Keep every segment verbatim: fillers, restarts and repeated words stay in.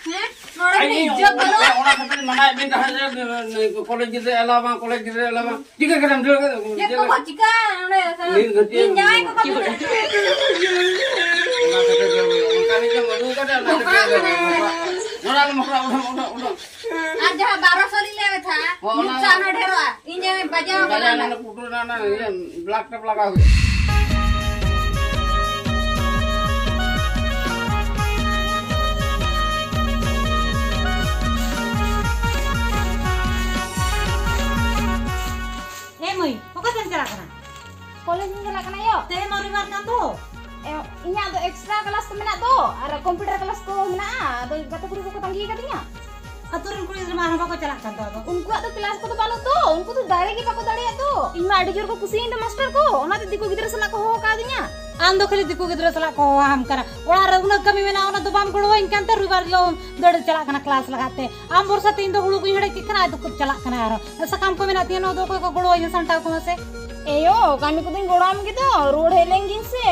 ᱦᱮᱸ? ᱱᱚᱰᱮ ᱟᱡ ᱤᱧ ᱤᱡᱽᱡᱚᱛ ᱵᱟᱹᱱᱩᱜᱼᱟ᱾ ᱚᱲᱟᱜ ᱠᱷᱟᱹᱛᱤᱨ ᱢᱟᱱᱟᱭᱮᱫ ᱵᱤᱱ ᱛᱟᱦᱮᱸᱫ ᱡᱮ, ᱠᱚᱞᱮᱡᱽ ᱜᱤᱫᱽᱨᱟᱹ ᱮᱞᱟᱣ ᱵᱟᱝ, ᱠᱚᱞᱮᱡᱽ ᱜᱤᱫᱽᱨᱟᱹ ᱮᱞᱟᱣ ᱵᱟᱝ᱾ ᱪᱤᱠᱟᱹ ᱠᱮᱫᱟᱢ? ᱪᱮᱫ ᱠᱚ ᱪᱤᱠᱟ? ᱚᱸᱰᱮ ᱱᱤᱭᱟᱹ ᱜᱷᱟᱹᱴᱭᱟᱹ ᱤᱧ ᱡᱟᱶᱟᱭ ᱠᱚᱠᱚ ᱵᱮᱱᱟᱣ᱾ ᱚᱱᱟ ᱠᱷᱟᱹᱛᱤᱨ ᱜᱮ ᱚᱱᱠᱟ ᱱᱤᱡᱮᱢ ᱟᱹᱜᱩ ᱠᱟᱫᱮᱭᱟ, ᱚᱱᱟ ᱠᱷᱟᱹᱛᱤᱨ ᱜᱮ ᱚᱱᱟ ᱞᱮ ᱢᱚᱦᱰᱟ, ᱚᱱᱟ, ᱚᱱᱟ, ᱚᱱᱟ᱾ ᱟᱨ ᱡᱟᱦᱟᱸ ᱵᱟᱨᱚᱥᱚ ᱞᱤᱧ ᱞᱟᱹᱭ ᱢᱮ ᱛᱟᱦᱮᱸᱫ, ᱦᱚᱸ, ᱚᱱᱟ ᱢᱤᱫ ᱥᱟᱭ ᱚᱱᱟ ᱰᱷᱮᱨᱚᱜᱼᱟ᱾ ᱤᱧ ᱡᱟᱶᱟᱭ ᱵᱟᱡᱟᱣ ᱵᱟᱡᱟᱣ ᱠᱟᱱᱟ ᱚᱱᱟ ᱱᱟᱜ᱾ ᱯᱩᱴᱩᱨ ᱨᱮᱱᱟᱜ ᱚᱱᱟ ᱤᱭᱟᱹ, ᱵᱞᱟᱠ ᱴᱮᱯ ᱞᱟᱜᱟᱣ ᱦᱩᱭᱩᱜᱼᱟ᱾ ᱮ ᱢᱟᱹᱭ, ᱚᱠᱟ ᱥᱮᱫ ᱮᱢ ᱪᱟᱞᱟᱜ ᱠᱟᱱᱟ? ᱠᱚᱞᱮᱡᱽ ᱤᱧ ᱪᱟᱞᱟᱜ ᱠᱟᱱᱟ ᱭᱳ᱾ ᱛᱮᱦᱮᱧ ᱢᱟ ᱨᱚᱵᱤᱵᱟᱨ ᱠᱟᱱ ᱫᱚ᱾ ᱮ, ᱤᱧᱟᱹᱜ ᱫᱚ ᱮᱠᱥᱴᱨᱟ ᱠᱞᱟᱥ ᱠᱚ ᱢᱮᱱᱟᱜ ᱫᱚ, ᱟᱨ ᱠᱚᱢᱯᱤᱭᱩᱴᱟᱨ ᱠᱞᱟᱥ ᱠᱚ ᱢᱮᱱᱟᱜᱼᱟ, ᱟᱫᱚ ᱜᱟᱛᱮ ᱠᱩᱲᱤ ᱠᱚᱠᱚ ᱛᱟᱺᱜᱤ ᱠᱟᱫᱤᱧᱟ᱾ ᱟᱹᱛᱩ ᱨᱮᱱ ᱠᱩᱲᱤ ᱜᱤᱫᱽᱨᱟᱹ ᱢᱟ ᱟᱨᱦᱚᱸ ᱵᱟᱠᱚ ᱪᱟᱞᱟᱜ ᱠᱟᱱ ᱫᱚ ᱟᱫᱚ᱾ ᱩᱱᱠᱩᱣᱟᱜ ᱫᱚ ᱠᱞᱟᱥ ᱠᱚᱫᱚ ᱵᱟᱹᱱᱩᱜ ᱫᱚ, ᱩᱱᱠᱩ ᱫᱚ ᱫᱟᱲᱮ ᱜᱮ ᱵᱟᱠᱚ ᱫᱟᱲᱮᱭᱟᱜ ᱫᱚ᱾ ᱤᱧ ᱢᱟ ᱟᱹᱰᱤ ᱡᱳᱨ ᱠᱚ ᱠᱩᱥᱤᱭᱟᱹᱧ ᱫᱚ ᱢᱟᱥᱴᱟᱨ ᱠᱚ, ᱚᱱᱟᱛᱮ ᱫᱤᱠᱩ ᱜᱤᱫᱽᱨᱟᱹ ᱥᱟᱞᱟᱜ ᱠᱚ ᱦᱚᱦᱚ ᱠᱟᱣᱫᱤᱧᱟ᱾ ᱟᱢ ᱫᱚ ᱠᱷᱟᱹᱞᱤ ᱫᱤᱠᱩ ᱜᱤᱫᱽᱨᱟᱹ ᱥᱟᱞᱟᱜ ᱠᱚ ᱦᱚᱦᱚᱣᱟᱢ ᱠᱟᱱᱟ᱾ ᱚᱲᱟᱜ ᱨᱮ ᱩᱱᱟᱹᱜ ᱠᱟᱹᱢᱤ ᱢᱮᱱᱟᱜᱼᱟ, ᱚᱱᱟ ᱫᱚ ᱵᱟᱢ ᱜᱚᱲᱚᱣᱟᱹᱧ ᱠᱟᱱᱛᱮ ᱨᱚᱵᱤᱵᱟᱨ ᱦᱤᱞᱳᱜ ᱫᱟᱹᱲ ᱪᱟᱞᱟᱜ ᱠᱟᱱᱟ ᱠᱞᱟᱥ ᱞᱟᱜᱟᱜ ᱛᱮ᱾ ᱟᱢ ᱵᱷᱚᱨᱥᱟ ᱛᱮ ᱤᱧ ᱫᱚ ᱦᱩᱲᱩ ᱠᱚᱧ ᱦᱮᱰᱮᱡ ᱠᱮᱫ ᱠᱷᱟᱱ ᱟᱡ ᱫᱚ ᱪᱟᱞᱟᱜ ᱠᱟᱱᱟ ᱟᱨᱦᱚᱸ᱾ ᱥᱟᱠᱟᱢ ᱠᱚ ᱢᱮᱱᱟᱜ ᱛᱤᱧᱟᱹ, ᱱᱚᱣᱟ ᱫᱚ ᱚᱠᱚᱭ ᱠᱚ ᱜᱚᱲᱚᱣᱟᱹᱧᱟ ᱥᱟᱢᱴᱟᱣ ᱠᱚ ᱢᱟᱥᱮ? ᱮᱭᱳ, ᱠᱟᱹᱢᱤ ᱠᱚᱫᱚᱧ ᱜᱚᱲᱚᱣᱟᱢ ᱜᱮᱫᱚ, ᱨᱩᱣᱟᱹᱲ ᱦᱮᱡ ᱞᱮᱱ ᱜᱤᱧ ᱥᱮ᱾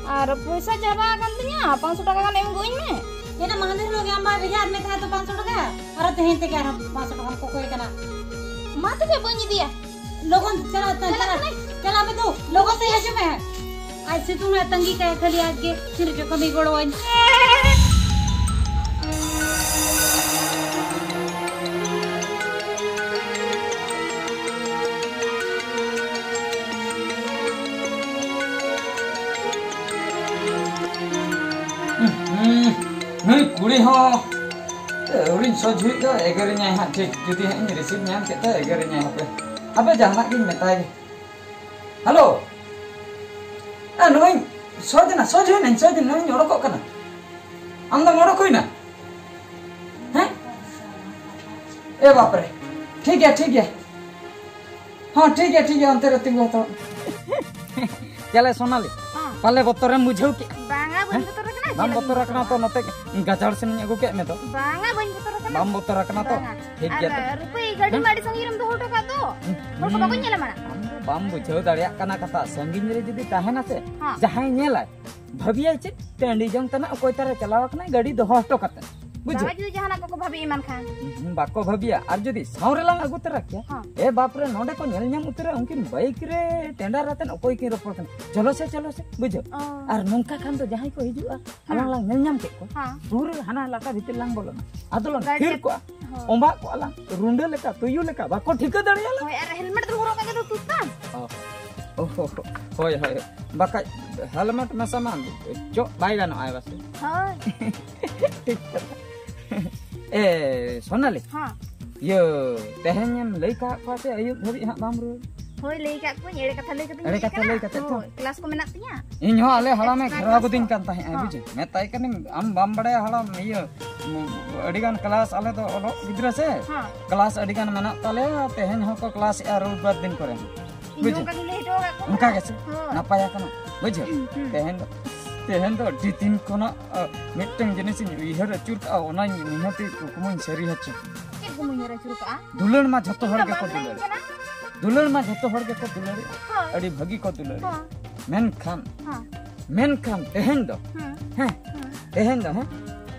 ᱟᱨ ᱯᱚᱭᱥᱟ ᱪᱟᱵᱟ ᱟᱠᱟᱱ ᱛᱤᱧᱟ, ᱯᱟᱸᱪᱥᱚ ᱴᱟᱠᱟ ᱜᱟᱱ ᱮᱢ ᱜᱚᱜ ᱟᱹᱧ ᱢᱮ᱾ ᱮᱱᱟ ᱢᱟᱦᱫᱮᱨ ᱦᱤᱞᱳᱜ ᱜᱮ ᱟᱢ ᱵᱟᱭ ᱵᱷᱮᱡᱟ ᱟᱫ ᱢᱮ ᱛᱟᱦᱮᱸᱫ ᱫᱚ ᱯᱟᱸᱪᱥᱚ ᱴᱟᱠᱟ, ᱟᱨᱚ ᱛᱮᱦᱮᱧ ᱛᱮᱜᱮ ᱟᱨᱦᱚᱸ ᱯᱟᱸᱪᱥᱚ ᱴᱟᱠᱟᱢ ᱠᱚᱠᱚᱭ ᱠᱟᱱᱟ᱾ ᱢᱟ ᱛᱚᱵᱮ ᱵᱟᱹᱧ ᱤᱫᱤᱭᱟ᱾ ᱞᱚᱜᱚᱱ ᱪᱟᱞᱟᱜ, ᱪᱟᱞᱟᱜ ᱪᱟᱞᱟᱜ, ᱠᱟᱹᱱᱟᱹᱧ᱾ ᱪᱟᱞᱟᱜ ᱢᱮ ᱫᱩ, ᱞᱚᱜᱚᱱ ᱛᱮ ᱦᱤᱡᱩᱜ ᱢᱮ᱾ ᱟᱡ ᱥᱤᱛᱩᱝ ᱮ ᱛᱟᱺᱜᱤ ᱠᱟᱭᱟ ᱠᱷᱟᱹᱞᱤ ᱟᱡ ᱜᱮ, ᱛᱤ ᱨᱮᱪᱚ ᱠᱟᱹᱢᱤ ᱜᱚᱲᱚᱣᱟᱹᱧ᱾ ᱦᱩᱸ, ᱱᱩᱭ ᱠᱩᱲᱤ ᱦᱚᱸ ᱟᱹᱣᱨᱤᱧ ᱥᱚᱡᱷ ᱦᱩᱭᱩᱜ ᱫᱚ, ᱮᱜᱮᱨᱤᱧᱟᱭ ᱦᱟᱸᱜ ᱴᱷᱤᱠ᱾ ᱡᱩᱫᱤ ᱦᱟᱸᱜ ᱤᱧ ᱨᱤᱥᱤᱵᱷ ᱧᱟᱢ ᱠᱮᱫ ᱛᱟᱭᱟ, ᱮᱜᱮᱨᱤᱧᱟᱭ ᱦᱟᱯᱮ᱾ ᱦᱟᱯᱮ ᱡᱟᱦᱟᱱᱟᱜ ᱜᱤᱧ ᱢᱮᱛᱟᱭ ᱜᱮ᱾ ᱦᱮᱞᱳ, ᱮ, ᱱᱚᱜᱼᱚᱭ ᱥᱚᱡᱷ ᱮᱱᱟ, ᱥᱚᱡᱷ ᱦᱩᱭᱱᱟᱹᱧ, ᱥᱚᱡᱷ ᱮᱱᱟᱹᱧ, ᱱᱚᱜᱼᱚᱭ ᱤᱧ ᱚᱰᱚᱠᱚᱜ ᱠᱟᱱᱟ᱾ ᱟᱢ ᱫᱚᱢ ᱚᱰᱚᱠ ᱦᱩᱭᱱᱟ? ᱦᱮᱸ? ᱮ ᱵᱟᱯᱨᱮ, ᱴᱷᱤᱠ ᱜᱮᱭᱟ, ᱴᱷᱤᱠ ᱜᱮᱭᱟ᱾ ᱦᱚᱸ, ᱴᱷᱤᱠ ᱜᱮᱭᱟ, ᱴᱷᱤᱠ ᱜᱮᱭᱟ, ᱚᱱᱛᱮ ᱨᱮ ᱛᱤᱸᱜᱩ ᱦᱟᱛᱟᱲᱚᱜ ᱢᱮ᱾ ᱪᱮᱫ ᱞᱮ ᱥᱳᱱᱟᱞᱤ? ᱦᱚᱸ᱾ ᱯᱟᱞᱮ ᱵᱚᱛᱚᱨᱮᱢ ᱵᱩᱡᱷᱟᱹᱣ ᱠᱮᱫ? ᱵᱟᱝᱟ, ᱵᱟᱹᱧ ᱦᱮᱸ? ᱵᱚᱛᱚᱨ ᱟᱠᱟᱱᱟ, ᱵᱟᱢ ᱵᱚᱛᱚᱨ ᱟᱠᱟᱱᱟ ᱛᱚ? ᱱᱚᱛᱮ ᱜᱟᱡᱟᱲ ᱥᱮᱱᱤᱧ ᱟᱹᱜᱩ ᱠᱮᱫ ᱢᱮ ᱫᱚ᱾ ᱵᱟᱝᱟ, ᱵᱟᱹᱧ ᱵᱚᱛᱚᱨ ᱟᱠᱟᱱᱟ᱾ ᱵᱟᱢ ᱵᱚᱛᱚᱨ ᱟᱠᱟᱱᱟ ᱛᱚ? ᱵᱟᱝᱟ᱾ ᱴᱷᱤᱠ ᱟᱨ ᱜᱮᱭᱟ ᱛᱚ᱾ ᱨᱩᱯᱟᱹᱭ ᱜᱟᱹᱰᱤ ᱢᱟ ᱟᱹᱰᱤ ᱥᱟᱺᱜᱤᱧ ᱨᱮᱢ ᱫᱚᱦᱚ ᱦᱚᱴᱚ ᱠᱟᱜ ᱫᱚ᱾ ᱦᱚᱲ ᱠᱚ ᱵᱟᱠᱚ ᱧᱮᱞ ᱟᱢᱟ᱾ ᱟᱢ ᱫᱚ ᱵᱟᱢ ᱵᱩᱡᱷᱟᱹᱣ ᱫᱟᱲᱮᱭᱟᱜ ᱠᱟᱱᱟ ᱠᱟᱛᱷᱟ᱾ ᱥᱟᱺᱜᱤᱧ ᱨᱮ ᱡᱩᱫᱤ ᱛᱟᱦᱮᱱᱟ ᱥᱮ, ᱦᱮᱸ᱾ ᱡᱟᱦᱟᱸᱭ ᱧᱮᱞᱟᱭ, ᱵᱷᱟᱹᱵᱤᱭᱟᱭ ᱪᱮᱫ? ᱴᱟᱺᱰᱤ ᱡᱚᱝ ᱛᱟᱱᱟᱜ ᱚᱠᱚᱭ ᱛᱟᱨᱮ ᱪᱟᱞᱟᱣ ᱟᱠᱟᱱᱟᱭ ᱜᱟᱹᱰᱤ ᱫᱚᱦᱚ ᱦᱚᱴᱚ ᱠᱟᱛᱮ᱾ ᱵᱩᱡᱷᱟᱹᱣ? ᱵᱟᱵᱟ ᱡᱩᱫᱤ ᱡᱟᱦᱟᱱᱟᱜ ᱠᱚᱠᱚ ᱵᱷᱟᱹᱵᱤ ᱮᱢᱟᱱ ᱠᱷᱟᱱ? ᱦᱩᱸ, ᱵᱟᱠᱚ ᱵᱷᱟᱹᱵᱤᱭᱟ᱾ ᱟᱨ ᱡᱩᱫᱤ ᱥᱟᱶ ᱨᱮᱞᱟᱝ ᱟᱹᱜᱩ ᱛᱚᱨᱟ ᱠᱮᱭᱟ, ᱦᱮᱸ᱾ ᱮ ᱵᱟᱯ ᱨᱮ, ᱱᱚᱰᱮ ᱠᱚ ᱧᱮᱞ ᱧᱟᱢ ᱩᱛᱟᱹᱨᱟ, ᱩᱱᱠᱤᱱ ᱵᱟᱭᱤᱠ ᱨᱮ ᱴᱮᱸᱰᱟᱨ ᱟᱛᱮᱱ ᱚᱠᱚᱭ ᱠᱤᱱ ᱨᱚᱯᱚᱲ ᱠᱟᱱᱟ, "ᱪᱚᱞᱚ ᱥᱮ, ᱪᱚᱞᱚ ᱥᱮ", ᱵᱩᱡᱷᱟᱹᱣ? ᱚ᱾ ᱟᱨ ᱱᱚᱝᱠᱟ ᱠᱷᱟᱱ ᱫᱚ ᱡᱟᱦᱟᱸᱭ ᱠᱚ ᱦᱤᱡᱩᱜᱼᱟ, ᱦᱮᱸ᱾ ᱟᱞᱟᱝ ᱞᱟᱝ ᱧᱮᱞ ᱧᱟᱢ ᱠᱮᱫ ᱠᱚᱣᱟ, ᱦᱮᱸ᱾ ᱯᱩᱨᱟᱹ ᱦᱟᱱᱟ ᱞᱟᱴᱟ ᱵᱷᱤᱛᱤᱨ ᱞᱟᱝ ᱵᱚᱞᱚᱱᱟ, ᱟᱫᱚ ᱞᱟᱝ ᱜᱟᱹᱰᱤ ᱛᱷᱤᱨ ᱠᱚᱜᱼᱟ, ᱦᱳᱭ᱾ ᱚᱸᱵᱟᱜ ᱠᱚᱜᱼᱟ ᱞᱟᱝ, ᱨᱩᱸᱰᱟᱹ ᱞᱮᱠᱟ, ᱛᱩᱭᱩ ᱞᱮᱠᱟ, ᱵᱟᱠᱚ ᱴᱷᱤᱠᱟᱹ ᱫᱟᱲᱮᱭᱟᱞᱟᱝ᱾ ᱦᱳᱭ, ᱟᱨ ᱦᱮᱞᱢᱮᱴ ᱫᱚ ᱦᱚᱨᱚᱜ ᱠᱟᱜ ᱜᱮ ᱫᱚ ᱛᱩᱫ ᱛᱟᱢ᱾ ᱚ᱾ ᱚ, ᱦᱳᱭ, ᱦᱳᱭ᱾ ᱵᱟᱠᱷᱟᱡ ᱦᱮᱞᱢᱮᱴ ᱢᱮᱥᱟ ᱢᱟ ᱪᱚᱜ ᱵᱟᱭ ᱜᱟᱱᱚᱜᱼᱟ ᱵᱟᱥᱮ᱾ ᱦᱳᱭ᱾ ᱴᱷᱤᱠ ᱠᱟᱛᱷᱟ᱾ ᱮ, ᱥᱳᱱᱟᱞᱤ᱾ ᱦᱮᱸ᱾ ᱤᱭᱟᱹ, ᱛᱮᱦᱮᱧ ᱮᱢ ᱞᱟᱹᱭ ᱠᱟᱜ ᱠᱚᱣᱟ ᱥᱮ ᱟᱹᱭᱩᱵ ᱫᱷᱟᱹᱵᱤᱡ ᱦᱟᱸᱜ ᱵᱟᱢ ᱨᱩᱣᱟᱹᱲ? ᱦᱳᱭ, ᱞᱟᱹᱭ ᱠᱟᱜ ᱠᱚᱣᱟᱧ, ᱮᱲᱮ ᱠᱟᱛᱷᱟ ᱞᱟᱹᱭ ᱠᱟᱛᱮᱧ ᱮᱲᱮ ᱦᱮᱡ ᱠᱟᱛᱷᱟ ᱟᱠᱟᱱᱟ᱾ ᱞᱟᱹᱭ ᱠᱟᱛᱮ ᱛᱚ? ᱦᱳᱭ, ᱠᱞᱟᱥ ᱠᱚ ᱢᱮᱱᱟᱜ ᱛᱤᱧᱟ᱾ ᱤᱧ ᱦᱚᱸ ᱟᱞᱮ ᱦᱟᱲᱟᱢᱮ extra ᱜᱷᱮᱨᱟᱣ class ᱜᱚᱫᱤᱧ ᱠᱚ᱾ ᱠᱟᱱ ᱛᱟᱦᱮᱸᱜᱼᱟ, ᱦᱚᱸ᱾ ᱵᱩᱡᱷᱟᱹᱣ? ᱢᱮᱛᱟᱭ ᱠᱟᱹᱱᱟᱹᱧ, "ᱟᱢ ᱵᱟᱢ ᱵᱟᱲᱟᱭᱟ ᱦᱟᱲᱟᱢ, ᱤᱭᱟᱹ, ᱩᱸ, ᱟᱹᱰᱤ ᱜᱟᱱ ᱠᱞᱟᱥ, ᱟᱞᱮ ᱫᱚ ᱚᱞᱚᱜ ᱜᱤᱫᱽᱨᱟᱹ ᱥᱮ, ᱦᱚᱸ᱾ ᱠᱞᱟᱥ ᱟᱹᱰᱤ ᱜᱟᱱ ᱢᱮᱱᱟᱜ ᱛᱟᱞᱮᱭᱟ, ᱛᱮᱦᱮᱧ ᱦᱚᱸᱠᱚ ᱠᱞᱟᱥᱮᱜᱼᱟ ᱨᱚᱵᱤᱵᱟᱨ ᱫᱤᱱ ᱠᱚᱨᱮ ᱦᱚᱸ᱾" ᱤᱧ ᱦᱚᱸ ᱵᱩᱡᱷᱟᱹᱣ? ᱚᱱᱠᱟ ᱜᱤᱧ ᱞᱟᱹᱭ ᱦᱚᱴᱚ ᱟᱠᱟᱫ ᱠᱚᱣᱟ᱾ ᱚᱱᱠᱟ ᱜᱮᱥᱮ? ᱦᱳᱭ᱾ ᱱᱟᱯᱟᱭ ᱟᱠᱟᱱᱟ, ᱵᱩᱡᱷᱟᱹᱣ? ᱦᱩᱸ, ᱦᱩᱸ᱾ ᱛᱮᱦᱮᱧ ᱫᱚ, ᱛᱮᱦᱮᱧ ᱫᱚ ᱟᱹᱰᱤ ᱫᱤᱱ ᱠᱷᱚᱱᱟᱜ, ᱟ, ᱢᱤᱫᱴᱟᱝ ᱡᱤᱱᱤᱥᱤᱧ ᱩᱭᱦᱟᱹᱨ ᱟᱹᱪᱩᱨ ᱠᱟᱜᱼᱟ, ᱚᱱᱟᱧ ᱱᱤᱦᱟᱹᱛᱤ ᱠᱩᱠᱢᱩᱧ ᱥᱟᱹᱨᱤ ᱦᱚᱪᱚ᱾ ᱪᱮᱫ ᱠᱚᱢ ᱩᱭᱦᱟᱹᱨ ᱟᱹᱪᱩᱨ ᱠᱟᱜᱼᱟ? ᱫᱩᱞᱟᱹᱲ ᱢᱟ ᱡᱷᱚᱛᱚ ᱤᱧ ᱦᱚᱲ ᱫᱚ ᱜᱮᱠᱚ ᱵᱟᱢ ᱢᱮᱱ ᱫᱩᱞᱟᱹᱲ᱾ ᱠᱟᱱᱟ᱾ ᱫᱩᱞᱟᱹᱲ ᱢᱟ ᱡᱷᱚᱛᱚ ᱦᱚᱲ ᱜᱮᱠᱚ ᱫᱩᱞᱟᱹᱲᱮᱜᱼᱟ᱾ ᱦᱳᱭ᱾ ᱟᱹᱰᱤ ᱵᱷᱟᱹᱜᱤ ᱠᱚ ᱫᱩᱞᱟᱹᱲᱮᱜᱼᱟ᱾ ᱦᱳᱭ᱾ ᱢᱮᱱᱠᱷᱟᱱ, ᱦᱳᱭ᱾ ᱢᱮᱱᱠᱷᱟᱱ ᱛᱮᱦᱮᱧ ᱫᱚ, ᱦᱩᱸ᱾ ᱦᱮᱸ, ᱦᱩᱸ᱾ ᱛᱮᱦᱮᱧ ᱫᱚ, ᱦᱮᱸ,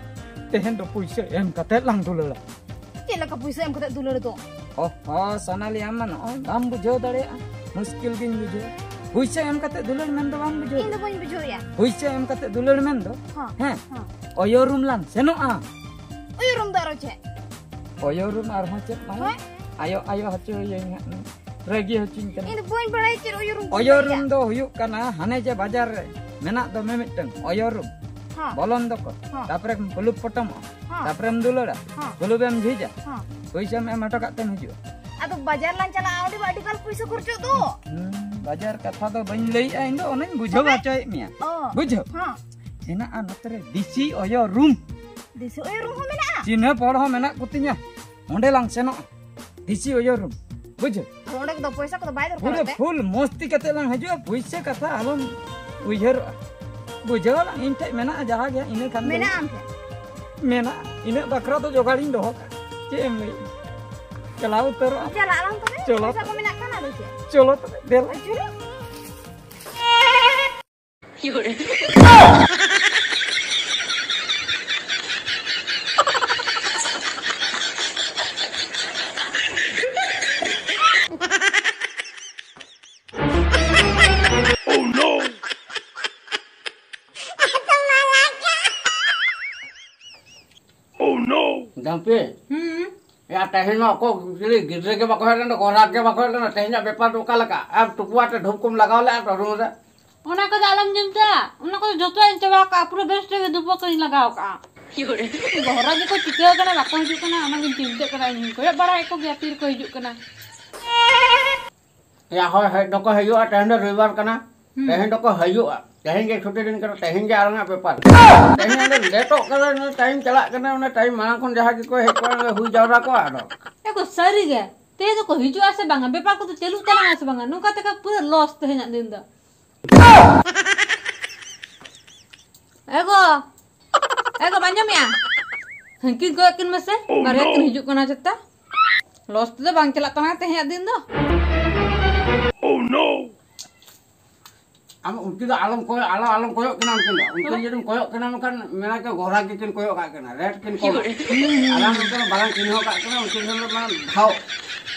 ᱛᱮᱦᱮᱧ ᱫᱚ ᱯᱩᱭᱥᱟᱹ ᱮᱢ ᱠᱟᱛᱮ ᱞᱟᱝ ᱫᱩᱞᱟᱹᱲᱟ᱾ ᱪᱮᱫ ᱞᱮᱠᱟ ᱯᱩᱭᱥᱟᱹ ᱮᱢ ᱠᱟᱛᱮ ᱫᱩᱞᱟᱹᱲ ᱫᱚ? ᱚ ᱦᱚᱸ, ᱥᱳᱱᱟᱞᱤ, ᱟᱢ ᱢᱟ ᱱᱚᱜᱼᱚᱭ ᱵᱟᱢ ᱵᱩᱡᱷᱟᱹᱣ ᱫᱟᱲᱮᱭᱟᱜᱼᱟ᱾ ᱢᱩᱥᱠᱤᱞ ᱜᱤᱧ ᱵᱩᱡᱷᱟᱹᱣᱟ᱾ ᱯᱩᱭᱥᱟᱹ ᱮᱢ ᱠᱟᱛᱮ ᱫᱩᱞᱟᱹᱲ ᱢᱮᱱ ᱫᱚ ᱵᱟᱢ ᱵᱩᱡᱷᱟᱹᱣ ᱤᱧ ᱫᱚ ᱫᱟᱲᱮᱭᱟᱜᱼᱟ᱾ ᱵᱟᱹᱧ ᱵᱩᱡᱷᱟᱹᱣᱮᱜᱼᱟ᱾ ᱯᱩᱭᱥᱟᱹ ᱮᱢ ᱠᱟᱛᱮ ᱫᱩᱞᱟᱹᱲ ᱢᱮᱱ ᱫᱚ, ᱦᱚᱸ, ᱦᱮᱸ, ᱦᱚᱸ᱾ ᱚᱭᱚ ᱨᱩᱢ ᱞᱟᱝ ᱥᱮᱱᱚᱜᱼᱟ᱾ ᱚᱭᱚ ᱨᱩᱢ ᱫᱚ ᱟᱨᱚ ᱪᱮᱫ? ᱚᱭᱚ ᱨᱩᱢ ᱟᱨᱦᱚᱸ ᱪᱮᱫ ᱢᱟᱭᱟ? ᱦᱳᱭ᱾ ᱟᱭᱚ, ᱟᱭᱚ ᱦᱚᱪᱚᱭᱟᱹᱧ ᱦᱟᱸᱜ᱾ ᱨᱟᱹᱜᱤ ᱦᱚᱪᱚᱧ ᱠᱟᱱᱟ᱾ ᱤᱧ ᱫᱚ ᱵᱟᱹᱧ ᱵᱟᱲᱟᱭᱟ ᱪᱮᱫ ᱚᱭᱚ ᱨᱩᱢ ᱠᱚ ᱚᱭᱚ ᱞᱟᱹᱭᱟ᱾ ᱨᱩᱢ ᱫᱚ ᱦᱩᱭᱩᱜ ᱠᱟᱱᱟ ᱦᱟᱱᱮ ᱡᱮ ᱵᱟᱡᱟᱨ ᱨᱮ ᱢᱮᱱᱟᱜ ᱫᱚ ᱢᱤᱢᱤᱫᱴᱟᱝ ᱚᱭᱚ ᱨᱩᱢ᱾ ᱦᱚᱸ᱾ ᱵᱚᱞᱚᱱ ᱫᱚᱠᱚ᱾ ᱦᱚᱸ᱾ ᱛᱟᱯᱚᱨᱮ ᱠᱩᱞᱩᱯ ᱯᱚᱴᱚᱢᱚᱜᱼᱟ᱾ ᱦᱚᱸ᱾ ᱛᱟᱯᱚᱨᱮᱢ ᱫᱩᱞᱟᱹᱲᱟ᱾ ᱦᱚᱸ᱾ ᱠᱩᱞᱩᱯᱮᱢ ᱡᱷᱤᱡᱟ᱾ ᱦᱚᱸ᱾ ᱯᱩᱭᱥᱟᱹᱢ ᱮᱢ ᱦᱚᱴᱚ ᱠᱟᱜ ᱛᱮᱢ ᱦᱤᱡᱩᱜᱼᱟ᱾ ᱟᱫᱚ ᱵᱟᱡᱟᱨ ᱞᱟᱝ ᱪᱟᱞᱟᱜᱼᱟ, ᱚᱸᱰᱮ ᱢᱟ ᱟᱹᱰᱤ ᱜᱟᱱ ᱯᱩᱭᱥᱟᱹ ᱠᱷᱚᱨᱪᱚᱜ ᱫᱚ᱾ ᱦᱩᱸ, ᱵᱟᱡᱟᱨ ᱠᱟᱛᱷᱟ ᱫᱚ ᱵᱟᱹᱧ ᱞᱟᱹᱭᱮᱜᱼᱟ, ᱤᱧ ᱫᱚ ᱚᱱᱟᱧ ᱵᱩᱡᱷᱟᱹᱣ ᱛᱚᱵᱮ? ᱦᱚᱪᱚᱭᱮᱫ ᱢᱮᱭᱟ᱾ ᱚ᱾ ᱵᱩᱡᱷᱟᱹᱣ? ᱦᱚᱸ᱾ ᱦᱮᱱᱟᱜᱼᱟ ᱱᱚᱛᱮ ᱨᱮ ᱫᱮᱥᱤ ᱚᱭᱚ ᱨᱩᱢ᱾ ᱫᱮᱥᱤ ᱚᱭᱚ ᱨᱩᱢ ᱦᱚᱸ ᱢᱮᱱᱟᱜᱼᱟ? ᱪᱤᱱᱦᱟᱹᱯ ᱦᱚᱲ ᱦᱚᱸ ᱢᱮᱱᱟᱜ ᱠᱚᱛᱤᱧᱟ, ᱚᱸᱰᱮ ᱞᱟᱝ ᱥᱮᱱᱚᱜᱼᱟ᱾ ᱫᱮᱥᱤ ᱚᱭᱚ ᱨᱩᱢ, ᱵᱩᱡᱷᱟᱹᱣ? ᱟᱫᱚ ᱚᱸᱰᱮ ᱠᱚᱫᱚ ᱯᱚᱭᱥᱟ ᱠᱚᱫᱚ ᱵᱟᱭ ᱫᱚᱨᱠᱟᱨᱚᱜ ᱯᱩᱨᱟᱹ ᱛᱮ? ᱯᱷᱩᱞ ᱢᱚᱥᱛᱤ ᱠᱟᱛᱮ ᱞᱟᱝ ᱦᱤᱡᱩᱜᱼᱟ, ᱯᱩᱭᱥᱟᱹ ᱠᱟᱛᱷᱟ ᱟᱞᱚᱢ ᱩᱭᱦᱟᱹᱨᱚᱜᱼᱟ᱾ ᱵᱩᱡᱷᱟᱹᱣ ᱟᱞᱟᱝ, ᱤᱧ ᱴᱷᱮᱡ ᱢᱮᱱᱟᱜᱼᱟ ᱡᱟᱦᱟᱸ ᱜᱮ, ᱤᱱᱟᱹ ᱠᱷᱟᱱ ᱜᱮ᱾ ᱢᱮᱱᱟᱜᱼᱟ ᱟᱢ ᱴᱷᱮᱱ? ᱢᱮᱱᱟᱜᱼᱟ, ᱤᱱᱟᱹᱜ ᱵᱟᱠᱷᱨᱟ ᱫᱚ ᱡᱚᱜᱟᱲᱤᱧ ᱫᱚᱦᱚ ᱠᱟᱜᱼᱟ᱾ ᱪᱮᱫ ᱮᱢ ᱞᱟᱹᱭᱮᱫ? ᱪᱟᱞᱟᱣ ᱩᱛᱟᱹᱨᱚᱜᱼᱟ᱾ ᱪᱟᱞᱟᱜ ᱟᱞᱟᱝ ᱛᱚᱵᱮ᱾ ᱪᱚᱞᱚ᱾ ᱯᱚᱭᱥᱟ ᱠᱚ ᱢᱮᱱᱟᱜ ᱠᱷᱟᱱ ᱟᱫᱚ ᱪᱮᱫ? ᱪᱚᱞᱚ ᱛᱚᱵᱮ, ᱫᱮᱞᱟ᱾ ᱪᱚᱞᱚ᱾ ᱡᱟᱢᱯᱤ᱾ ᱦᱩᱸ᱾ ᱭᱟ, ᱛᱮᱦᱮᱧ ᱢᱟ ᱚᱠᱚᱭ ᱪᱤᱞᱤ ᱜᱤᱫᱽᱨᱟᱹ ᱜᱮ ᱵᱟᱠᱚ ᱦᱮᱡ ᱞᱮᱱᱟ, ᱜᱚᱨᱦᱟᱠ ᱜᱮ ᱵᱟᱠᱚ ᱦᱮᱡ ᱞᱮᱱᱟ᱾ ᱛᱮᱦᱮᱧᱟᱜ ᱵᱮᱯᱟᱨ ᱫᱚ ᱚᱠᱟ ᱞᱮᱠᱟ? ᱟᱨ ᱴᱩᱠᱩ ᱟᱛᱮ ᱫᱷᱩᱯ ᱠᱚᱢ ᱞᱟᱜᱟᱣ ᱞᱮᱫᱼᱟ ᱛᱚ ᱨᱩᱢ ᱨᱮ? ᱚᱱᱟ ᱠᱚᱫᱚ ᱟᱞᱚᱢ ᱪᱤᱱᱛᱟᱹᱭᱟ, ᱚᱱᱟ ᱠᱚᱫᱚ ᱡᱚᱛᱚᱣᱟᱜ ᱤᱧ ᱪᱟᱵᱟ ᱟᱠᱟᱫᱼᱟ, ᱯᱩᱨᱟᱹ ᱵᱮᱥ ᱛᱮᱜᱮ ᱫᱷᱩᱯ ᱠᱚᱧ ᱞᱟᱜᱟᱣ ᱟᱠᱟᱫᱼᱟ᱾ ᱜᱚᱦᱨᱟ ᱜᱮᱠᱚ ᱪᱤᱠᱟᱹ ᱠᱟᱱᱟ, ᱵᱟᱠᱚ ᱦᱤᱡᱩᱜ ᱠᱟᱱᱟ, ᱚᱱᱟᱜᱤᱧ ᱪᱤᱱᱛᱟᱹᱜ ᱠᱟᱱᱟ᱾ ᱤᱧ ᱠᱚᱭᱚᱜ ᱵᱟᱲᱟᱭᱮᱫ ᱠᱚᱜᱮᱭᱟ, ᱛᱤ ᱨᱮᱠᱚ ᱦᱤᱡᱩᱜ ᱠᱟᱱᱟ᱾ ᱭᱟ, ᱦᱳᱭ, ᱦᱮᱡ ᱫᱚᱠᱚ ᱦᱤᱡᱩᱜᱼᱟ, ᱛᱮᱦᱮᱧ ᱫᱚ ᱨᱚᱵᱤᱵᱟᱨ ᱠᱟᱱᱟ᱾ ᱦᱩᱸ᱾ ᱛᱮᱦᱮᱧ ᱫᱚᱠᱚ ᱦᱤᱡᱩᱜᱼᱟ, ᱛᱮᱦᱮᱧ ᱜᱮ ᱪᱷᱩᱴᱤ ᱫᱤᱱ ᱠᱟᱱᱟ, ᱛᱮᱦᱮᱧ ᱜᱮ ᱟᱞᱟᱝᱟᱜ ᱵᱮᱯᱟᱨ᱾ ᱛᱮᱦᱮᱧ ᱚᱸᱰᱮ ᱞᱮᱴᱚᱜ ᱠᱟᱱᱟ, ᱚᱱᱟ ᱴᱟᱭᱤᱢ ᱪᱟᱞᱟᱜ ᱠᱟᱱᱟ, ᱚᱱᱟ ᱴᱟᱭᱤᱢ ᱢᱟᱲᱟᱝ ᱠᱷᱚᱱ ᱡᱟᱦᱟᱸ ᱜᱮᱠᱚ ᱦᱮᱡ ᱠᱚᱜᱼᱟ, ᱚᱸᱰᱮ ᱦᱩᱭ ᱡᱟᱣᱨᱟ ᱠᱚᱜᱼᱟ ᱟᱫᱚ᱾ ᱮ ᱜᱚ, ᱥᱟᱹᱨᱤ ᱜᱮ, ᱛᱮᱦᱮᱧ ᱫᱚᱠᱚ ᱦᱤᱡᱩᱜᱼᱟ ᱥᱮ ᱵᱟᱝᱟ? ᱵᱮᱯᱟᱨ ᱠᱚᱫᱚ ᱪᱟᱹᱞᱩᱜ ᱛᱟᱞᱟᱝᱟ ᱥᱮ ᱵᱟᱝᱟ? ᱱᱚᱝᱠᱟ ᱛᱮᱠᱷᱟᱱ ᱯᱩᱨᱟᱹ ᱞᱚᱥ ᱛᱮᱦᱮᱧᱟᱜ ᱫᱤᱱ ᱫᱚ᱾ ᱮ ᱜᱚ, ᱮ ᱜᱚ, ᱵᱟᱢ ᱟᱸᱡᱚᱢᱮᱜᱼᱟ? ᱦᱟᱹᱱᱠᱤᱱ ᱠᱚᱭᱚᱜ ᱠᱤᱱ ᱢᱮᱥᱮ, ᱵᱟᱨᱭᱟ ᱠᱤᱱ ᱦᱤᱡᱩᱜ ᱠᱟᱱᱟ ᱪᱮᱛᱟ᱾ ᱞᱚᱥ ᱛᱮᱫᱚ ᱵᱟᱝ ᱪᱟᱞᱟᱜ ᱛᱟᱞᱟᱝᱟ ᱛᱮᱦᱮᱧᱟᱜ ᱫᱤᱱ ᱫᱚ᱾ ᱟᱢ ᱩᱱᱠᱤᱱ ᱫᱚ ᱟᱞᱚᱢ ᱠᱚᱭᱚᱜ, ᱟᱞᱚ, ᱟᱞᱚᱢ ᱠᱚᱭᱚᱜ ᱠᱤᱱᱟ ᱩᱱᱠᱤᱱ ᱫᱚ᱾ ᱩᱱᱠᱤᱱ ᱛᱚᱵᱮ? ᱡᱩᱫᱤᱢ ᱠᱚᱭᱚᱜ ᱠᱤᱱᱟ ᱢᱮᱱᱠᱷᱟᱱ ᱢᱮᱱᱟ ᱠᱚ ᱜᱚᱦᱨᱟ ᱜᱮᱠᱤᱱ ᱠᱚᱭᱚᱜ ᱠᱟᱜ ᱠᱤᱱᱟ, ᱨᱮᱴ ᱠᱤᱱ ᱠᱚᱢᱟ᱾ ᱦᱩᱸ, ᱦᱩᱸ, ᱟᱞᱟᱝ ᱦᱩᱸ᱾ ᱱᱚᱛᱮ ᱢᱟ ᱵᱟᱞᱟᱝ ᱪᱤᱱᱦᱟᱹᱣ ᱠᱟᱜ ᱠᱤᱱᱟ, ᱩᱱᱠᱤᱱ ᱴᱷᱮᱱ ᱫᱚ ᱢᱟᱱᱮ ᱫᱷᱟᱣ᱾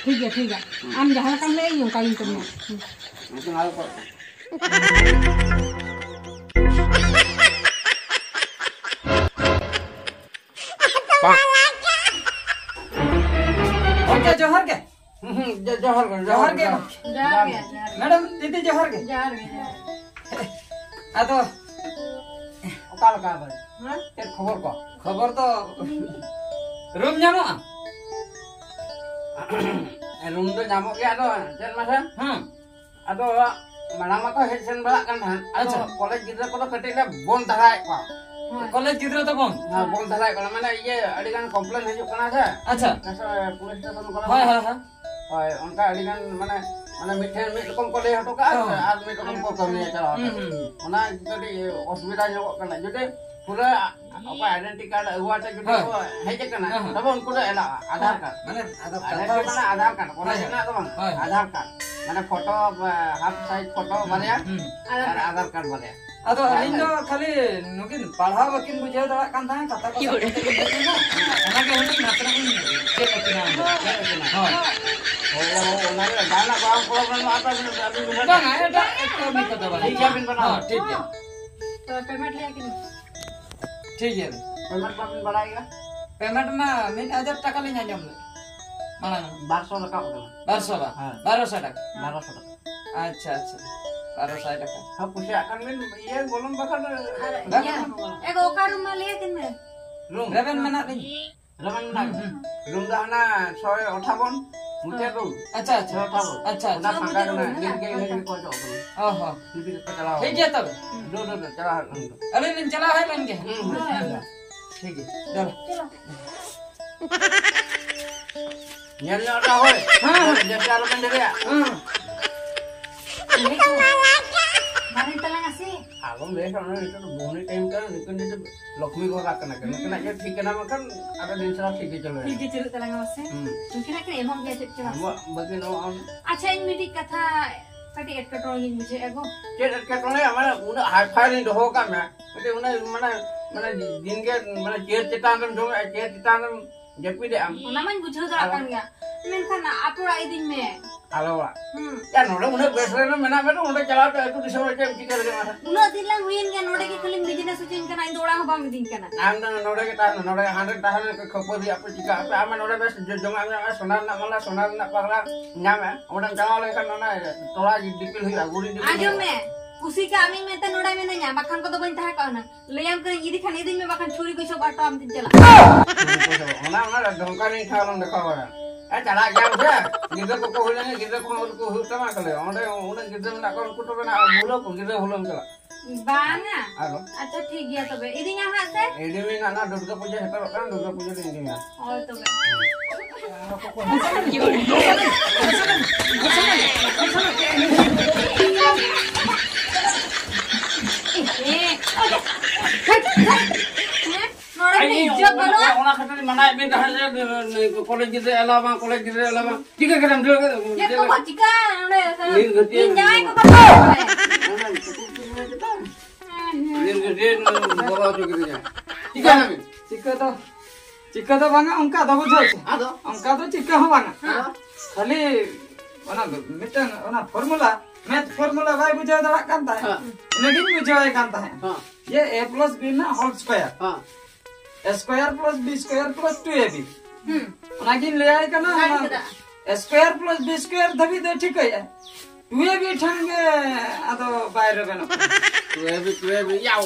ᱴᱷᱤᱠ ᱜᱮᱭᱟ, ᱴᱷᱤᱠ ᱜᱮᱭᱟ᱾ ᱦᱩᱸ᱾ ᱟᱢ ᱡᱟᱦᱟᱸ ᱞᱮᱠᱟᱢ ᱞᱟᱹᱭᱟ, ᱤᱧ ᱚᱱᱠᱟ ᱜᱤᱧ ᱠᱟᱹᱢᱤᱭᱟ᱾ ᱦᱩᱸ᱾ ᱩᱱᱠᱤᱱ ᱟᱞᱚ ᱠᱚ ᱜᱚᱢᱠᱮ, ᱡᱚᱦᱟᱨ ᱜᱮ᱾ ᱦᱩᱸ, ᱦᱩᱸ, ᱡᱚ-, ᱡᱚᱦᱟᱨ ᱜᱮ, ᱡᱚᱦᱟᱨ ᱜᱮ᱾ ᱡᱚᱦᱟᱨ ᱜᱮ, ᱡᱚᱦᱟᱨ ᱜᱮ᱾ ᱢᱮᱰᱟᱢ, ᱫᱤᱫᱤ, ᱡᱚᱦᱟᱨ ᱜᱮ᱾ ᱡᱚᱦᱟᱨ ᱜᱮ, ᱡᱚᱦᱟᱨ ᱜᱮ᱾ ᱟᱫᱚ ᱚᱠᱟ ᱞᱮᱠᱟ ᱟᱫᱚ? ᱦᱮᱸ? ᱪᱮᱫ ᱠᱷᱚᱵᱚᱨ ᱠᱚ? ᱠᱷᱚᱵᱚᱨ ᱫᱚ ᱨᱩᱢ ᱧᱟᱢᱚᱜᱼᱟ? ᱨᱩᱢ ᱫᱚ ᱧᱟᱢᱚᱜ ᱜᱮᱭᱟ, ᱟᱫᱚ ᱪᱮᱫ ᱢᱟᱥᱮ? ᱦᱮᱸ᱾ ᱟᱫᱚ ᱢᱟᱲᱟᱝ ᱢᱟᱠᱚ ᱦᱮᱡ ᱥᱮᱱ ᱵᱟᱲᱟᱜ ᱠᱟᱱ ᱛᱟᱦᱮᱸᱫ᱾ ᱟᱫᱚ ᱟᱪᱪᱷᱟ᱾ ᱠᱚᱞᱮᱡᱽ ᱜᱤᱫᱽᱨᱟᱹ ᱠᱚᱫᱚ ᱠᱟᱹᱴᱤᱡ ᱞᱮ ᱵᱚᱱᱫ ᱫᱷᱟᱨᱟᱭᱮᱫ ᱠᱚᱣᱟ᱾ ᱦᱳᱭ᱾ ᱠᱚᱞᱮᱡᱽ ᱜᱤᱫᱽᱨᱟᱹ ᱫᱚ ᱵᱚᱱᱫ? ᱦᱮᱸ, ᱵᱚᱱᱫ ᱫᱷᱟᱨᱟᱭᱮᱫ ᱠᱚᱣᱟ᱾ ᱢᱟᱱᱮ ᱤᱭᱟᱹ ᱟᱹᱰᱤ ᱜᱟᱱ ᱠᱚᱢᱯᱞᱮᱱ ᱦᱤᱡᱩᱜ ᱠᱟᱱᱟ ᱥᱮ᱾ ᱟᱪᱪᱷᱟ᱾ ᱚᱱᱟ ᱥᱮ ᱯᱩᱞᱤᱥ ᱥᱴᱮᱥᱚᱱ ᱠᱚᱨᱮ ᱦᱳᱭ, ᱠᱷᱚᱱᱟᱜ᱾ ᱦᱳᱭ, ᱦᱳᱭ᱾ ᱦᱳᱭ, ᱚᱱᱠᱟ ᱟᱹᱰᱤ ᱜᱟᱱ ᱢᱟᱱᱮ ᱢᱟᱱᱮ ᱢᱤᱫᱴᱷᱮᱱ ᱢᱤᱫ ᱨᱚᱠᱚᱢ ᱠᱚ ᱞᱟᱹᱭ ᱦᱚᱴᱚ ᱠᱟᱜᱼᱟ, ᱦᱮᱸ᱾ ᱟᱨ ᱢᱤᱫ ᱨᱚᱠᱚᱢ ᱠᱚ ᱠᱟᱹᱢᱤᱭᱟ ᱪᱟᱞᱟᱣ ᱦᱩᱸ, ᱠᱟᱛᱮ᱾ ᱦᱩᱸ, ᱦᱩᱸ᱾ ᱚᱱᱟ ᱠᱟᱹᱴᱤᱡ ᱚᱥᱩᱵᱤᱫᱷᱟ ᱧᱚᱜᱚᱜ ᱠᱟᱱᱟ᱾ ᱡᱩᱫᱤ ᱯᱩᱨᱟᱹ ᱚᱠᱚᱭ identity card ᱟᱹᱜᱩ ᱟᱛᱮ ᱡᱩᱫᱤ ᱦᱳᱭ᱾ ᱠᱚ ᱦᱮᱡ ᱟᱠᱟᱱᱟ, ᱦᱮᱸ, ᱦᱮᱸ᱾ ᱛᱚᱵᱮ ᱩᱱᱠᱩ ᱫᱚ ᱮᱞᱟᱜᱼᱟ, ᱟᱫᱷᱟᱨ card᱾ ᱢᱟᱱᱮ ᱟᱫᱷᱟᱨ card identity ᱫᱚ ᱢᱟᱱᱮ ᱟᱫᱷᱟᱨ card, ᱚᱱᱟ ᱦᱳᱭ, ᱨᱮᱱᱟᱜ ᱫᱚ ᱵᱟᱝ, ᱦᱳᱭ᱾ ᱟᱫᱷᱟᱨ card᱾ ᱢᱟᱱᱮ ᱯᱷᱳᱴᱳ, half size ᱯᱷᱳᱴᱳ ᱦᱩᱸ, ᱵᱟᱨᱭᱟ, ᱦᱩᱸ᱾ ᱟᱨ ᱟᱫᱷᱟᱨ card ᱵᱟᱨᱭᱟ᱾ ᱟᱫᱚ ᱟᱹᱞᱤᱧ ᱫᱚ ᱠᱷᱟᱹᱞᱤ ᱱᱩᱠᱤᱱ ᱯᱟᱲᱦᱟᱣ ᱵᱟᱹᱠᱤᱱ ᱵᱩᱡᱷᱟᱹᱣ ᱫᱟᱲᱮᱭᱟᱜ ᱠᱟᱱ ᱛᱟᱦᱮᱸᱫ, ᱠᱷᱟᱛᱟ ᱠᱚ ᱥᱟᱵ ᱠᱟᱛᱮ ᱠᱤᱱ ᱦᱮᱡ ᱮᱱᱟ᱾ ᱚᱱᱟ ᱜᱮ ᱦᱩᱱᱟᱹᱝ ᱱᱟᱥᱮᱱᱟᱜ ᱤᱧ ᱪᱮᱫ ᱟᱹᱠᱤᱱᱟ᱾ ᱦᱳᱭ᱾ ᱦᱳᱭ, ᱦᱳᱭ, ᱚᱱᱟ ᱜᱮ ᱡᱟᱦᱟᱱᱟᱜ ᱵᱟᱝ problem ᱟᱯᱮ ᱟᱹᱵᱤᱱ ᱵᱤᱱ ᱵᱟᱝᱟ, ᱮᱴᱟᱜ ᱠᱟᱹᱢᱤ ᱠᱚᱫᱚ ᱵᱟᱝ᱾ ᱴᱷᱤᱠ ᱜᱮᱭᱟ ᱵᱤᱱ ᱵᱟᱱᱟᱣ᱾ ᱦᱚᱸ, ᱴᱷᱤᱠ ᱜᱮᱭᱟ᱾ ᱛᱚ payment ᱞᱮᱭᱟ ᱠᱤᱱ? ᱴᱷᱤᱠ ᱜᱮᱭᱟ᱾ Payment ᱵᱟᱵᱤᱱ ᱵᱟᱲᱟᱭ ᱜᱮᱭᱟ? Payment ᱢᱟ ᱢᱤᱫ ᱦᱟᱡᱟᱨ ᱴᱟᱠᱟ ᱞᱤᱧ ᱟᱸᱡᱚᱢ ᱞᱮᱫ ᱢᱟᱲᱟᱝ᱾ ᱵᱟᱨᱥᱚ ᱨᱟᱠᱟᱵ ᱟᱠᱟᱱᱟ᱾ ᱵᱟᱨᱥᱚ ᱵᱟᱝ? ᱦᱮᱸ᱾ ᱵᱟᱨᱚᱥᱚ ᱴᱟᱠᱟ᱾ ᱵᱟᱨᱚᱥᱚ ᱴᱟᱠᱟ᱾ ᱟᱪᱪᱷᱟ, ᱟᱪᱪᱷᱟ᱾ ᱵᱟᱨᱚᱥᱟᱭ ᱴᱟᱠᱟ᱾ ᱦᱮᱸ, ᱠᱩᱥᱤᱭᱟᱜ ᱠᱷᱟᱱ ᱵᱤᱱ ᱤᱭᱟᱹ ᱵᱚᱞᱚᱱ ᱵᱟᱠᱷᱟᱱ ᱟᱨ ᱵᱟᱝ? ᱤᱭᱟᱹ, ᱮᱜᱳ, ᱚᱠᱟ room ᱢᱟ ᱞᱟᱹᱭ ᱟᱹᱠᱤᱱ ᱢᱮ᱾ Room? ᱨᱮᱵᱮᱱ ᱢᱮᱱᱟᱜ ᱞᱤᱧ᱾ ᱨᱮᱵᱮᱱ ᱢᱮᱱᱟᱜ ᱦᱩᱸ, ᱵᱤᱱ? ᱦᱩᱸ᱾ Room ᱫᱚ ᱦᱟᱱᱟ ᱥᱚᱭ ᱟᱴᱷᱟᱵᱚᱱ, ᱢᱩᱪᱟᱹᱫ room᱾ ᱟᱪᱪᱷᱟ, ᱟᱪᱪᱷᱟ᱾ ᱥᱚᱭ ᱟᱴᱷᱟᱵᱚᱱ᱾ ᱟᱪᱪᱷᱟ, ᱚᱱᱟ ᱟᱪᱪᱷᱟ᱾ ᱯᱷᱟᱸᱠᱟ ᱢᱩᱪᱟᱹᱫ room ᱠᱟᱱᱟ, ᱨᱮ ᱜᱮᱴ ᱜᱮ ᱢᱮᱱᱟᱜ ᱤᱱᱟᱹ ᱜᱮ ᱠᱚ ᱚᱪᱚᱜ ᱠᱟᱱᱟ᱾ ᱚ ᱦᱚᱸ᱾ ᱡᱩᱫᱤ ᱠᱚ ᱪᱟᱞᱟᱣ ᱴᱷᱤᱠ ᱜᱮᱭᱟ ᱛᱚᱵᱮ᱾ ᱫᱩ, ᱫᱩ, ᱫᱩ, ᱪᱟᱞᱟᱣ ᱦᱮᱡ ᱞᱮᱱ ᱜᱮ᱾ ᱦᱩᱸ, ᱦᱩᱸ᱾ ᱦᱳᱭ᱾ ᱴᱷᱤᱠ ᱜᱮᱭᱟ᱾ ᱫᱮᱞᱟ᱾ ᱪᱚᱞᱚ᱾ ᱧᱮᱞ ᱧᱚᱜ ᱨᱮ ᱦᱳᱭ᱾ ᱦᱮᱸ᱾ ᱡᱟᱹᱥᱛᱤ ᱟᱞᱚ ᱵᱮᱱ ᱰᱮᱨᱤᱭᱟ᱾ ᱦᱮᱸ᱾ ᱢᱟᱨᱮ ᱛᱟᱞᱟᱝ ᱟᱥᱮ? ᱟᱞᱚᱢ ᱞᱟᱹᱭ ᱠᱷᱟᱱ, ᱚᱱᱟ ᱱᱤᱛᱚᱜ ᱫᱚ ᱵᱩᱦᱱᱤ time ᱠᱟᱱᱟ, ᱱᱩᱠᱤᱱ ᱡᱩᱫᱤ ᱞᱚᱠᱷᱢᱤ ᱜᱚᱨ ᱟᱠᱟᱱᱟ ᱠᱤᱱ, ᱦᱩᱸ᱾ ᱱᱩᱠᱤᱱᱟᱜ ᱜᱮ ᱴᱷᱤᱠ ᱠᱟᱱᱟ, ᱵᱟᱝᱠᱷᱟᱱ ᱟᱫᱚ ᱫᱤᱱ ᱥᱟᱨᱟ ᱴᱷᱤᱠ ᱜᱮ ᱪᱟᱞᱟᱜᱼᱟ᱾ ᱴᱷᱤᱠ ᱜᱮ ᱪᱟᱞᱟᱜ ᱛᱟᱞᱟᱝᱟ ᱢᱟᱥᱮ᱾ ᱦᱩᱸ᱾ ᱱᱩᱠᱤᱱᱟᱜ ᱠᱤᱱ ᱮᱢᱚᱜ ᱜᱮᱭᱟ ᱪᱮᱫ ᱪᱚ ᱢᱟᱥᱮ᱾ ᱟᱢᱟᱜ ᱵᱟᱹᱠᱤ ᱱᱚᱣᱟ ᱟᱢ ᱟᱪᱪᱷᱟ, ᱤᱧ ᱢᱤᱫᱴᱤᱡ ᱠᱟᱛᱷᱟ ᱠᱟᱹᱴᱤᱡ ᱮᱴᱠᱮᱴᱚᱬᱮ ᱜᱤᱧ ᱵᱩᱡᱷᱟᱹᱣᱮᱫᱼᱟ ᱜᱳ᱾ ᱪᱮᱫ ᱮᱴᱠᱮᱴᱚᱬᱮ? ᱢᱟᱱᱮ ᱩᱱᱟᱹᱜ high-fi ᱨᱤᱧ ᱫᱚᱦᱚ ᱟᱠᱟᱫ ᱢᱮ, ᱢᱤᱫᱴᱤᱡ ᱩᱱᱟᱹᱜ ᱢᱟᱱᱮ, ᱢᱟᱱᱮ ᱫᱤᱱ ᱜᱮ ᱢᱟᱱᱮ chair ᱪᱮᱛᱟᱱ ᱨᱮᱢ ᱡᱚᱢᱮᱫᱼᱟ, chair ᱪᱮᱛᱟᱱ ᱨᱮᱢ ᱡᱟᱹᱯᱤᱫᱮᱜ ᱟᱢ᱾ ᱚᱱᱟ ᱢᱟᱧ ᱵᱩᱡᱷᱟᱹᱣ ᱫᱟᱲᱮᱭᱟᱜ ᱟᱫᱚ? ᱠᱟᱱ ᱜᱮᱭᱟ, ᱢᱮᱱᱠᱷᱟᱱ ᱟᱛᱳ ᱚᱲᱟᱜ ᱤᱫᱤᱧ ᱢᱮ᱾ ᱟᱞᱮ ᱚᱲᱟᱜ? ᱦᱩᱸ᱾ ᱭᱟ, ᱱᱚᱰᱮ ᱩᱱᱟᱹᱜ ᱵᱮᱥ ᱨᱮ ᱢᱮᱱᱟᱜ ᱢᱮ ᱫᱚ, ᱚᱸᱰᱮ ᱪᱟᱞᱟᱣ ᱠᱟᱛᱮ ᱟᱹᱛᱩ ᱫᱤᱥᱚᱢ ᱨᱮ ᱪᱮᱫ ᱮᱢ ᱪᱤᱠᱟᱹ ᱞᱟᱹᱜᱤᱫ ᱢᱟᱥᱮ? ᱩᱱᱟᱹᱜ ᱫᱤᱱ ᱞᱟᱝ ᱦᱩᱭᱮᱱ ᱜᱮᱭᱟ, ᱱᱚᱰᱮ ᱜᱮ ᱠᱷᱟᱹᱞᱤᱢ business ᱦᱚᱪᱚᱧ ᱠᱟᱱᱟ, ᱤᱧ ᱫᱚ ᱚᱲᱟᱜ ᱦᱚᱸ ᱵᱟᱢ ᱤᱫᱤᱧ ᱠᱟᱱᱟ᱾ ᱟᱢ ᱫᱚ ᱱᱚᱰᱮ ᱜᱮ ᱛᱟᱦᱮᱱ ᱢᱮ, ᱱᱚᱰᱮ ᱦᱟᱸᱰᱮ ᱛᱟᱦᱮᱱ ᱢᱮ, ᱠᱷᱟᱹᱯᱟᱹᱨᱤ ᱟᱯᱮ ᱪᱤᱠᱟᱹ ᱟᱯᱮ? ᱟᱢ ᱱᱚᱰᱮ ᱵᱮᱥ ᱡᱚ-, ᱡᱚᱢᱟᱜ ᱧᱟᱢᱚᱜᱼᱟ, ᱥᱚᱱᱟ ᱨᱮᱱᱟᱜ ᱢᱟᱞᱟ, ᱥᱚᱱᱟ ᱨᱮᱱᱟᱜ ᱯᱟᱜᱽᱨᱟ ᱧᱟᱢᱮᱜᱼᱟ, ᱚᱸᱰᱮᱢ ᱪᱟᱞᱟᱣ ᱞᱮᱱᱠᱷᱟᱱ ᱚᱱᱟ ᱛᱚᱲᱟ ᱫᱤᱯᱤᱞ ᱦᱩᱭᱩᱜᱼᱟ, ᱜᱩᱨᱤᱡ ᱫᱤᱯᱤᱞ ᱟᱸᱡᱚᱢ ᱦᱩᱭᱩᱜᱼᱟ᱾ ᱢᱮ, ᱠᱩᱥᱤ ᱠᱟᱜ ᱢᱤᱧ ᱢᱮᱱᱛᱮ ᱱᱚᱰᱮ ᱢᱮᱱᱟᱧᱟ, ᱵᱟᱠᱷᱟᱱ ᱠᱚᱫᱚ ᱵᱟᱹᱧ ᱛᱟᱦᱮᱸ ᱠᱚᱜᱼᱟ ᱦᱩᱱᱟᱹᱝ᱾ ᱞᱟᱹᱭᱟᱢ ᱠᱟᱹᱱᱟᱹᱧ, ᱤᱫᱤ ᱠᱷᱟᱱ ᱤᱫᱤᱧ ᱢᱮ, ᱵᱟᱠᱷᱟᱱ ᱪᱷᱩᱨᱤ ᱠᱚ ᱥᱚᱵ ᱟᱴᱚᱢ ᱛᱤᱧ ᱪᱟᱞᱟᱜᱼᱟ᱾ ᱚᱱᱟ, ᱚᱱᱟ ᱫᱷᱚᱢᱠᱟᱣ ᱨᱮᱱᱟᱜ ᱴᱷᱟᱶ ᱟᱞᱚᱢ ᱫᱮᱠᱷᱟᱣ ᱵᱟᱲᱟᱭᱟ᱾ ᱮ, ᱪᱟᱞᱟᱜ ᱜᱮᱭᱟᱢ ᱥᱮ? ᱜᱤᱫᱽᱨᱟᱹ ᱠᱚᱠᱚ ᱦᱩᱭ ᱞᱮᱱ ᱜᱮ, ᱜᱤᱫᱽᱨᱟᱹ ᱠᱚᱦᱚᱸ ᱟᱹᱣᱨᱤ ᱠᱚ ᱦᱩᱭᱩᱜ ᱛᱟᱢᱟ, ᱛᱟᱦᱞᱮ ᱚᱸᱰᱮ ᱩᱱᱟᱹᱜ ᱜᱤᱫᱽᱨᱟᱹ ᱢᱮᱱᱟᱜ ᱠᱚᱣᱟ, ᱩᱱᱠᱩ ᱛᱚᱵᱮ ᱱᱟᱜ ᱵᱷᱩᱞᱟᱹᱣ ᱠᱚ, ᱜᱤᱫᱽᱨᱟᱹ ᱵᱷᱩᱞᱟᱹᱣ ᱮᱢ ᱪᱟᱞᱟᱜ᱾ ᱵᱟᱝᱟ᱾ ᱟᱫᱚ? ᱟᱪᱪᱷᱟ, ᱴᱷᱤᱠ ᱜᱮᱭᱟ ᱛᱚᱵᱮ, ᱤᱫᱤᱧᱟᱢ ᱦᱟᱸᱜ ᱥᱮ? ᱤᱫᱤ ᱢᱮ ᱱᱟᱜ, ᱱᱚᱣᱟ ᱫᱩᱨᱜᱟᱹ ᱯᱩᱡᱟᱹ ᱥᱮᱴᱮᱨᱚᱜ ᱠᱟᱱᱟ, ᱫᱩᱨᱜᱟᱹ ᱯᱩᱡᱟᱹ ᱨᱮ ᱤᱫᱤ ᱢᱮᱭᱟ᱾ ᱦᱳᱭ ᱛᱚᱵᱮ᱾ ᱱᱚᱰᱮ ᱫᱚ ᱤᱡᱽᱡᱚᱛ ᱵᱟᱹᱱᱩᱜᱼᱟ᱾ ᱚᱱᱟ ᱠᱷᱟᱹᱛᱤᱨ ᱢᱟᱱᱟᱭᱮᱫ ᱵᱮᱱ ᱛᱟᱦᱮᱸᱫ ᱡᱮ, ᱠᱚᱞᱮᱡᱽ ᱜᱤᱫᱽᱨᱟᱹ ᱮᱞᱟᱣ ᱵᱟᱝ, ᱠᱚᱞᱮᱡᱽ ᱜᱤᱫᱽᱨᱟᱹ ᱮᱞᱟᱣ ᱵᱟᱝ᱾ ᱪᱤᱠᱟᱹ ᱠᱮᱫᱟᱢ? ᱪᱮᱫ ᱠᱚ ᱪᱤᱠᱟ ᱚᱸᱰᱮ? ᱱᱤᱨ ᱜᱷᱟᱹᱴᱤ ᱤᱧ ᱡᱟᱶᱟᱭ ᱠᱚ ᱵᱟᱠᱚ ᱵᱟᱲᱟᱭᱟ᱾ ᱱᱤᱨ ᱜᱷᱟᱹᱴᱤ ᱵᱚᱞᱚ ᱦᱚᱪᱚ ᱠᱤᱫᱤᱧᱟ᱾ ᱪᱤᱠᱟᱹ ᱱᱟᱵᱤᱱ? ᱪᱤᱠᱟᱹ ᱫᱚ, ᱪᱤᱠᱟᱹ ᱫᱚ ᱵᱟᱝᱟ, ᱚᱱᱠᱟ ᱫᱚ ᱵᱩᱡᱷᱟᱹᱣ ᱪᱮ᱾ ᱟᱫᱚ? ᱚᱱᱠᱟ ᱫᱚ ᱪᱤᱠᱟᱹ ᱦᱚᱸ ᱵᱟᱝᱟ᱾ ᱟᱫᱚ? ᱠᱷᱟᱹᱞᱤ ᱚᱱᱟ ᱢᱤᱫᱴᱟᱝ ᱚᱱᱟ formula, math formula ᱵᱟᱭ ᱵᱩᱡᱷᱟᱹᱣ ᱫᱟᱲᱮᱭᱟᱜ ᱠᱟᱱ ᱛᱟᱦᱮᱸᱫ᱾ ᱦᱮᱸ᱾ ᱤᱱᱟᱹᱜᱤᱧ ᱵᱩᱡᱷᱟᱹᱣᱟᱭ ᱠᱟᱱ ᱛᱟᱦᱮᱸᱫ᱾ ᱦᱮᱸ᱾ ᱡᱮ A plus B ᱨᱮᱱᱟᱜ whole square᱾ ᱦᱮᱸ᱾ A square plus B square plus two A B᱾ ᱦᱩᱸ᱾ ᱚᱱᱟᱜᱤᱧ ᱞᱟᱹᱭᱟᱭ ᱠᱟᱱᱟ, ᱵᱟᱭ ᱚᱱᱟ ᱴᱷᱤᱠᱟᱹ ᱫᱟ᱾ A square plus B square ᱫᱷᱟᱹᱵᱤᱡ ᱫᱚᱭ ᱴᱷᱤᱠᱟᱹᱭᱟ᱾ Two A B ᱴᱷᱮᱱ ᱜᱮ ᱟᱫᱚ ᱵᱟᱭ ᱨᱮᱵᱮᱱᱚᱜ ᱠᱟᱱᱟ᱾ Two A B, two A B, ᱭᱟᱣ᱾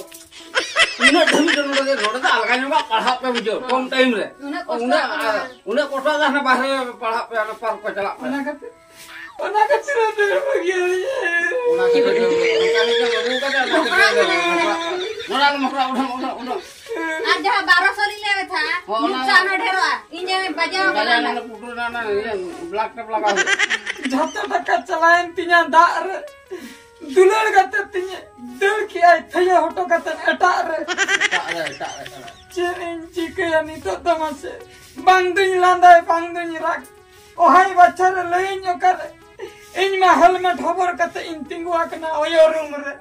ᱩᱱᱟᱹᱜ ᱫᱷᱟᱹᱵᱤᱡ ᱫᱚ ᱱᱚᱰᱮ ᱫᱚ, ᱱᱚᱰᱮ ᱫᱚ ᱟᱞᱜᱟ ᱧᱚᱜᱟᱜ ᱯᱟᱲᱦᱟᱜ ᱯᱮ ᱵᱩᱡᱷᱟᱹᱣ, ᱠᱚᱢ time ᱨᱮ᱾ ᱩᱱᱟᱹᱜ ᱠᱚᱥᱴᱚ ᱩᱱᱟᱹᱜ, ᱟᱠᱟᱱᱟ᱾ ᱩᱱᱟᱹᱜ ᱠᱚᱥᱴᱚ ᱫᱚ ᱦᱟᱱᱮ ᱵᱟᱦᱨᱮ ᱯᱟᱲᱦᱟᱜ ᱯᱮ, ᱦᱟᱱᱮ park ᱠᱚ ᱪᱟᱞᱟᱜ ᱯᱮ᱾ ᱚᱱᱟ ᱠᱷᱟᱹᱛᱤᱨ, ᱚᱱᱟ ᱠᱷᱟᱹᱛᱤᱨ ᱟᱹᱰᱤ ᱵᱷᱟᱹᱜᱤ᱾ ᱚᱱᱟ ᱠᱷᱟᱹᱛᱤᱨ ᱫᱚ, ᱚᱱᱠᱟ ᱞᱮᱠᱟ ᱵᱟᱹᱵᱩ ᱠᱟᱛᱮ ᱚᱱᱟ ᱠᱷᱟᱹᱛᱤᱨ ᱫᱚ, ᱱᱚᱰᱮ ᱟᱞᱚᱢ ᱢᱚᱠᱨᱟ, ᱩᱰᱩᱝ, ᱩᱰᱩᱝ, ᱩᱰᱩᱝ᱾ ᱟᱨ ᱡᱟᱦᱟᱸ ᱵᱟᱨᱚᱥᱚ ᱞᱤᱧ ᱞᱟᱹᱭ ᱢᱮ ᱛᱷᱟ, ᱦᱚᱸ, ᱢᱤᱫ ᱚᱱᱟ ᱥᱟᱭ ᱦᱚᱸ ᱰᱷᱮᱨᱚᱜᱼᱟ᱾ ᱤᱧ ᱡᱮ ᱵᱟᱡᱟᱣ ᱵᱟᱡᱟᱣ ᱠᱟᱱᱟ᱾ ᱚᱱᱟ ᱯᱩᱴᱩᱨ ᱨᱮᱱᱟᱜ ᱚᱱᱟ ᱤᱭᱟᱹ, black tape ᱞᱟᱜᱟᱣ ᱦᱩᱭᱩᱜᱼᱟ᱾ ᱡᱷᱚᱛᱚ ᱴᱟᱠᱟ ᱪᱟᱞᱟᱣᱮᱱ ᱛᱤᱧᱟ ᱫᱟᱜ ᱨᱮ᱾ ᱫᱩᱞᱟᱹᱲ ᱠᱟᱛᱮ ᱛᱤᱧᱮ ᱫᱟᱹᱲ ᱠᱮᱜᱼᱟᱭ ᱛᱷᱟᱹᱭᱟᱹ ᱦᱚᱴᱚ ᱠᱟᱛᱮ ᱮᱴᱟᱜ ᱨᱮ᱾ ᱮᱴᱟᱜ ᱨᱮ, ᱮᱴᱟᱜ ᱨᱮ, ᱮᱴᱟᱜ ᱨᱮ᱾ ᱪᱮᱫ ᱤᱧ ᱪᱤᱠᱟᱹᱭᱟ ᱱᱤᱛᱚᱜ ᱫᱚ ᱢᱟᱥᱮ? ᱵᱟᱝ ᱫᱩᱧ ᱞᱟᱸᱫᱟᱭ, ᱵᱟᱝ ᱫᱩᱧ ᱨᱟᱜᱽ᱾ ᱚᱦᱟᱭ ᱵᱟᱪᱷᱟ ᱨᱮ ᱞᱟᱹᱭᱟᱹᱧ ᱚᱠᱟᱨᱮ? ᱤᱧ ᱢᱟ helmet ᱦᱚᱵᱚᱨ ᱠᱟᱛᱮ ᱤᱧ ᱛᱤᱸᱜᱩ ᱟᱠᱟᱱᱟ ᱚᱭᱚ room ᱨᱮ᱾